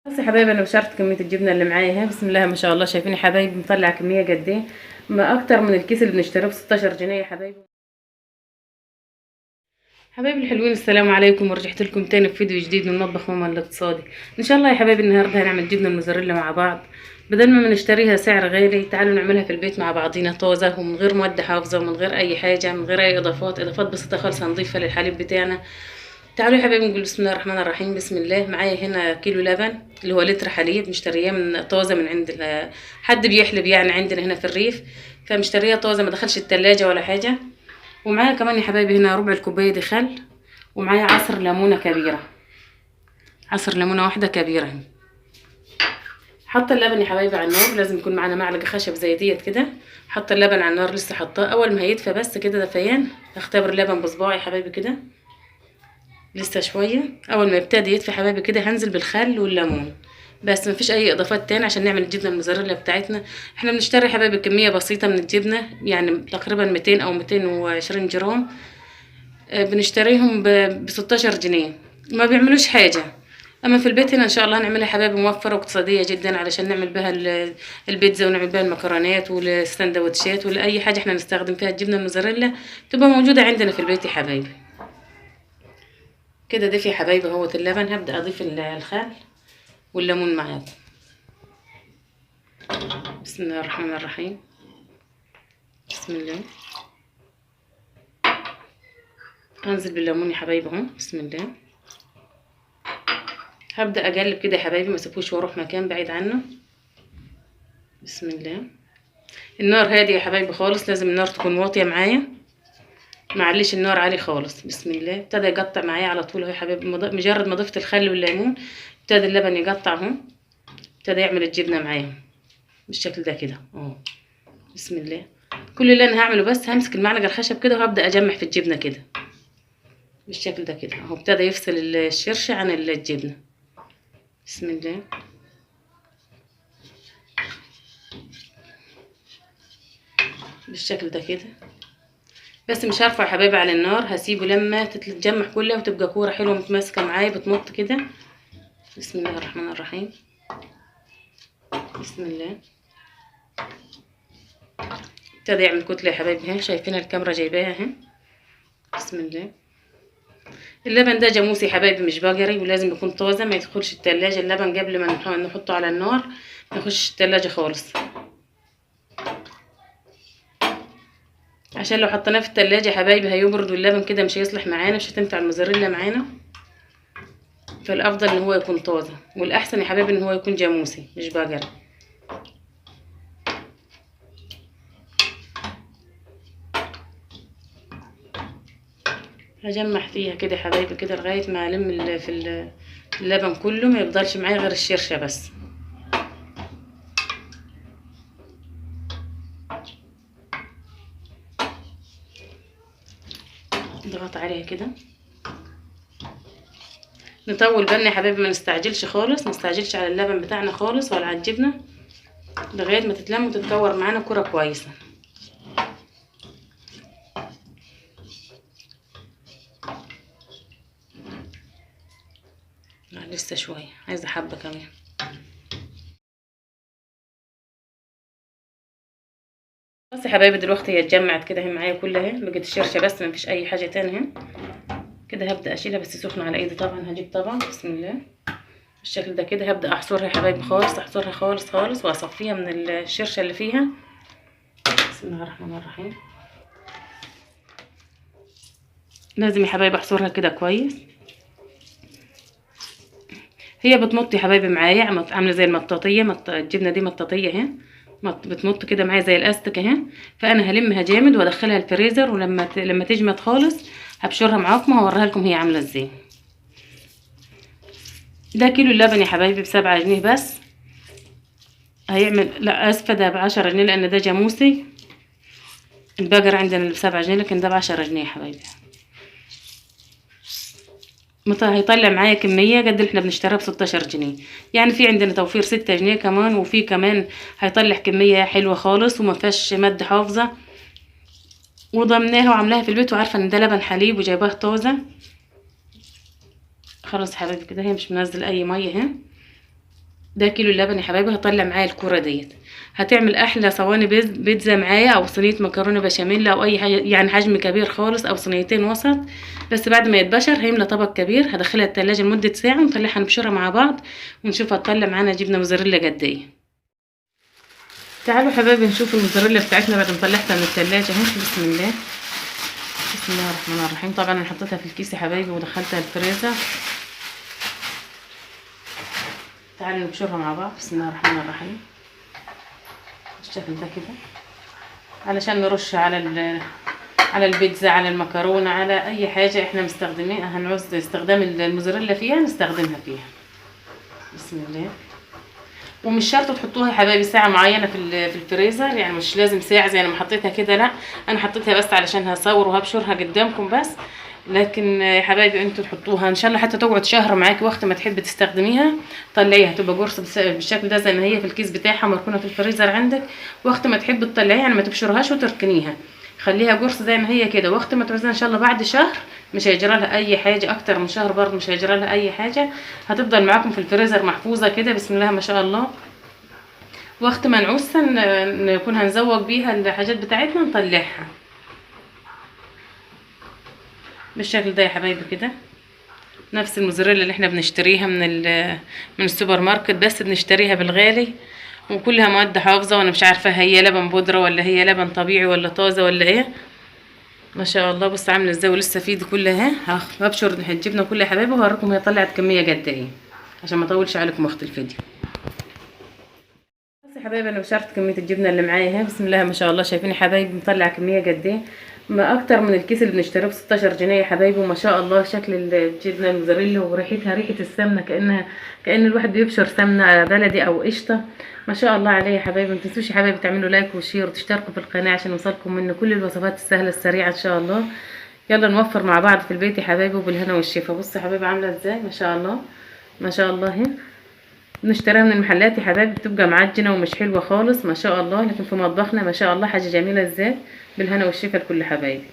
بس يا حبايبي انا بشرت كمية الجبنة اللي معايا اهي، بسم الله ما شاء الله. شايفين يا حبايبي مطلع كمية قد ايه، ما اكتر من الكيس اللي بنشتريه ب 16 جنيه يا حبايبي. حبايبي الحلوين السلام عليكم، ورجعت لكم تاني في فيديو جديد من مطبخ ماما الاقتصادي. ان شاء الله يا حبايبي النهارده هنعمل جبنه الموزاريلا مع بعض، بدل ما نشتريها سعر غالي تعالوا نعملها في البيت مع بعضينا طازة ومن غير مواد حافظه ومن غير اي حاجة، من غير اي اضافات، اضافات بسيطة خالص هنضيفها للحليب بتاعنا. تعالوا يا حبايبي نقول بسم الله الرحمن الرحيم. بسم الله. معايا هنا كيلو لبن اللي هو لتر حليب، مشترياه من طازة من عند حد بيحلب يعني عندنا هنا في الريف، فمشتريه طازة ما دخلش التلاجة ولا حاجة. ومعايا كمان يا حبايبي هنا ربع الكوباية دي خل، ومعايا عصر ليمونه كبيرة، عصر ليمونه واحدة كبيرة. حاطه اللبن يا حبايبي على النار، لازم يكون معانا معلقه خشب زي ديت كده. حاطه اللبن على النار لسه حطاه، اول ما هيدفى بس كده دفيان هختبر اللبن بصباعي يا حبايبي كده، لسه شوية. اول ما يبتدي يدفي حبايبي كده هنزل بالخل والليمون بس، مفيش اي اضافات تاني عشان نعمل الجبنة الموزاريلا بتاعتنا. احنا بنشتري حبايبي كمية بسيطة من الجبنة، يعني تقريبا 200 او 220 جرام، بنشتريهم ب 16 جنيه، ما بيعملوش حاجة. اما في البيت هنا ان شاء الله هنعملها حبايبي موفره واقتصادية جدا، علشان نعمل بها البيتزا ونعمل بها المكرونات والسندوتشات ولا اي حاجة احنا نستخدم فيها الجبنة الموزاريلا تبقى موجودة عندنا في البيت يا حبايبي. كده دفي يا حبايبي اهوت اللبن، هبدا اضيف الخل والليمون معاكم. بسم الله الرحمن الرحيم. بسم الله. هنزل بالليمون يا حبايبي اهو. بسم الله. هبدا اقلب كده يا حبايبي، ما اسيبوش واروح مكان بعيد عنه. بسم الله. النار هادية يا حبايبي خالص، لازم النار تكون واطية معايا، معلش النار عالي خالص. بسم الله. ابتدى يقطع معايا على طول اهو يا حبايبي، مجرد ما ضفت الخل والليمون ابتدى اللبن يقطع اهو، ابتدى يعمل الجبنة معايا بالشكل ده كده اهو. بسم الله. كل اللي انا هعمله بس همسك المعلقة الخشب كده وهبدا اجمع في الجبنة كده بالشكل ده كده اهو. ابتدى يفصل الشرشه عن الجبنة. بسم الله. بالشكل ده كده بس، مش هرفع يا حبايبي على النار، هسيبه لما تتجمع كلها وتبقى كورة حلوة متماسكة معايا بتمط كده. بسم الله الرحمن الرحيم. بسم الله. ابتدى يعمل كتلة يا حبايبي اهي، شايفين الكاميرا جايباها اهي. بسم الله. اللبن ده جاموسي يا حبايبي مش بقري، ولازم يكون طازة، ما يدخلش التلاجة اللبن قبل ما نحطه على النار، ما يخش التلاجة خالص، عشان لو حطيناه في التلاجة يا حبايبي هيبرد واللبن كده مش هيصلح معانا، مش هتنفع الموزاريلا معانا. فالافضل ان هو يكون طازة، والاحسن يا حبايبي ان هو يكون جاموسي مش بقري. هجمع فيها كده يا حبايبي كده لغاية ما الم في اللبن كله، ما يفضلش معايا غير الشرشه بس. نضغط عليها كده، نطول بالنا يا حبايبي، ما نستعجلش خالص، ما نستعجلش على اللبن بتاعنا خالص ولا على الجبنة، لغاية ما تتلم وتتكور معانا كرة كويسة. لا لسه شوية، عايزه حبه كمان. بس يا حبايبي دلوقتي هي اتجمعت كده اهي معايا كلها اهي، بقت الشرشه بس، ما فيش اي حاجة تاني اهي كده. هبدا اشيلها بس سخنة على ايدي طبعا، هجيب طبعا. بسم الله. بالشكل ده كده هبدا احصرها يا حبايبي خالص، احصرها خالص خالص واصفيها من الشرشه اللي فيها. بسم الله الرحمن الرحيم. لازم يا حبايبي احصرها كده كويس. هي بتمط يا حبايبي معايا، عامله زي المطاطيه، الجبنة دي مطاطيه اهي، بتمط كده معايا زي الاستك اهي. فانا هلمها جامد وادخلها الفريزر، ولما لما تجمد خالص هبشرها معاكم وهوريها لكم هي عامله ازاي. ده كيلو اللبن يا حبايبي ب7 جنيه بس، هيعمل لا اسفه ده ب10 جنيه لان ده جاموسي. البقر عندنا ب7 جنيه لكن ده ب10 جنيه يا حبايبي. هيطلع معايا كمية قد اللي احنا بنشتريها ب16 جنيه، يعني في عندنا توفير 6 جنيه كمان، وفي كمان هيطلع كمية حلوة خالص وما فيهاش مادة حافظه، وضمناها وعاملاها في البيت، وعارفه ان ده لبن حليب وجايباه طازة. خلاص يا حبايبي كده هي مش منزل اي مية اهي. ده كيلو اللبن يا حبايبي هطلع معايا الكرة ديت، هتعمل احلى صواني بيتزا معايا، او صينية مكرونه بشاميل، او اي حاجة يعني حجم كبير خالص، او صينيتين وسط. بس بعد ما يتبشر هيملى طبق كبير. هدخلها التلاجة لمدة ساعة ونطلعها نبشرها مع بعض ونشوف هتطلع معانا جبنه موزاريلا قد ايه. تعالوا حبايبي نشوف الموزاريلا بتاعتنا بعد ما طلعتها من التلاجة اهي. بسم الله، بسم الله الرحمن الرحيم. طبعا انا حطيتها في الكيس يا حبايبي ودخلتها الفريزر. تعالوا نبشرها مع بعض. بسم الله الرحمن الرحيم. بالشكل ده كده علشان نرش على البيتزا، على المكرونه، على اي حاجة احنا مستخدمين هنعوز استخدام الموزاريلا فيها نستخدمها فيها. بسم الله. ومش شرط تحطوها يا حبايبي ساعة معينة في الفريزر، يعني مش لازم ساعة زي انا ما حطيتها كده، لا انا حطيتها بس علشان هصور وهبشرها قدامكم بس. لكن يا حبايبي انتوا تحطوها ان شاء الله حتى تقعد شهر معاكي، وقت ما تحبي تستخدميها طلعيها، تبقى قرص بالشكل ده زي ما هي في الكيس بتاعها مركونة في الفريزر عندك. وقت ما تحبي تطلعيها يعني ما تبشرهاش وتركنيها، خليها قرص زي ما هي كده. وقت ما تعوزيها ان شاء الله بعد شهر مش هيجرى لها اي حاجة، اكتر من شهر برضه مش هيجرى لها اي حاجة، هتفضل معاكم في الفريزر محفوظة كده. بسم الله ما شاء الله. وقت ما نعوزها نكون هنزوق بيها الحاجات بتاعتنا نطلعها بالشكل ده يا حبايبي كده. نفس الموزاريلا اللي احنا بنشتريها من السوبر ماركت، بس بنشتريها بالغالي وكلها مواد حافظه، وانا مش عارفه هي لبن بودره ولا هي لبن طبيعي ولا طازة ولا ايه. ما شاء الله بص عامله ازاي، ولسه في دي كلها. هبشر الجبنة كلها يا حبايبي وهوريكم هي طلعت كمية قد ايه عشان ما اطولش عليكم وقت الفيديو. بس يا حبايبي انا بشرت كمية الجبنة اللي معايا اهي. بسم الله ما شاء الله، شايفين يا حبايبي مطلع كمية قد ايه، ما اكتر من الكيس اللي بنشتريه ب 16 جنيه يا حبايبي. وما شاء الله شكل الجبنة الموزاريلا وريحتها ريحه السمنة، كأن الواحد بيبشر سمنه بلدي او قشطه. ما شاء الله عليه يا حبايبي. ما تنسوش يا حبايبي تعملوا like و share وتشتركوا في القناة عشان يوصلكم منه كل الوصفات السهلة السريعة ان شاء الله. يلا نوفر مع بعض في البيت يا حبايبي وبالهنا والشفا. بصوا يا حبايبي عامله ازاي، ما شاء الله ما شاء الله. اهي بنشتريها من المحلات يا حبايبي بتبقى معجنه ومش حلوة خالص ما شاء الله، لكن في مطبخنا ما شاء الله حاجة جميلة ازاي. بالهنا والشفا لكل حبايبي.